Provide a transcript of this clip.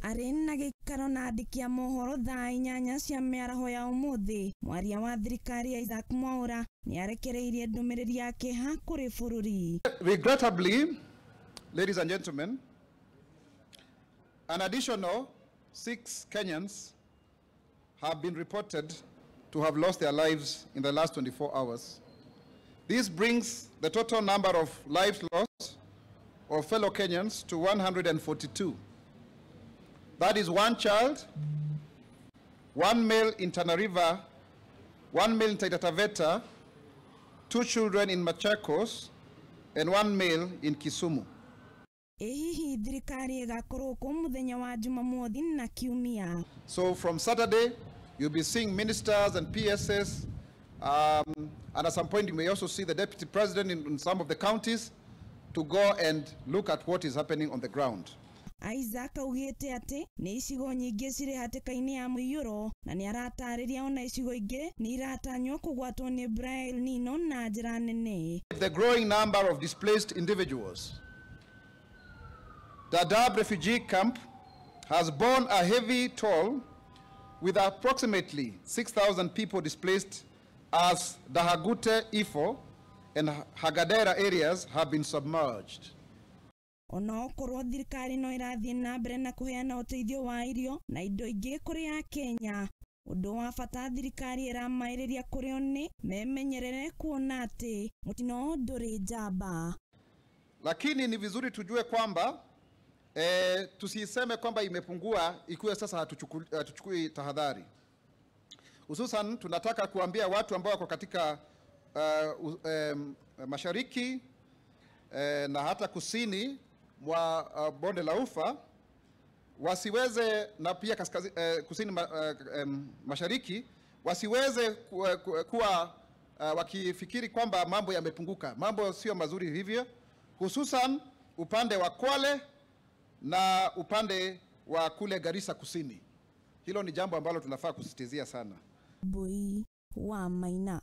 Arĩ na gĩikaro na andĩki a mohoro thaa 8 cia mĩaraho ya ũmũthĩ, mwaria wa thirikari Isaac Mwaura nĩarekereirie ndũmĩrĩri ya kĩeha kũrĩ bũrũri. Regrettably, ladies and gentlemen, an additional 6 Kenyans have been reported to have lost their lives in the last 24 hours. This brings the total number of lives lost of fellow Kenyans to 142. That is 1 child, 1 male in Tana River, 1 male in Taita Taveta, 2 children in Machakos, and 1 male in Kisumu. Ĩ hihi thirikari ĩgakorwo kũ mũthenya wa Jumamothi na Kiumia? So from Saturday, you'll be seeing ministers and PSs, and at some point you may also see the deputy president in some of the counties to go and look at what is happening on the ground. Isaac augĩte atĩ nĩ icigo nyingĩ cirĩ hatĩka-inĩ ya mũiyũro na nĩ aratarĩria ona icigo ingĩ nĩ iratanywo kũgwatwo nĩ mbura ya El Nino na njĩra nene. The growing number of displaced individuals. Dadaab refugee camp has borne a heavy toll with approximately 6,000 people displaced as Dahagute, Ifo, and Hagadera areas have been submerged. Ona okorwo thirikari no ĩrathiĩ na mbere na kũheana ũteithio wa irio na indo ingĩ kũrĩ Akenya, ũndũ wa bata thirikari ĩramaĩrĩria kũrĩ o nĩ memenyerere kuona atĩ mũtino ndũrĩ njamba. Lakini ni vizuri tujue kwamba tusiseme kwamba imepungua ikiwa sasa hatuchukui tahadhari. Hususan tunataka kuambia watu ambao wako katika mashariki na hata kusini mwa bonde la Ufa wasiweze, na pia kusini mashariki wasiweze kuwa wakifikiri kwamba mambo yamepunguka. Mambo sio mazuri hivyo, hususan upande wa Kwale na upande wa kule Garissa kusini. Hilo ni jambo ambalo tunafaa kusisitizia sana. Bui wa Maina.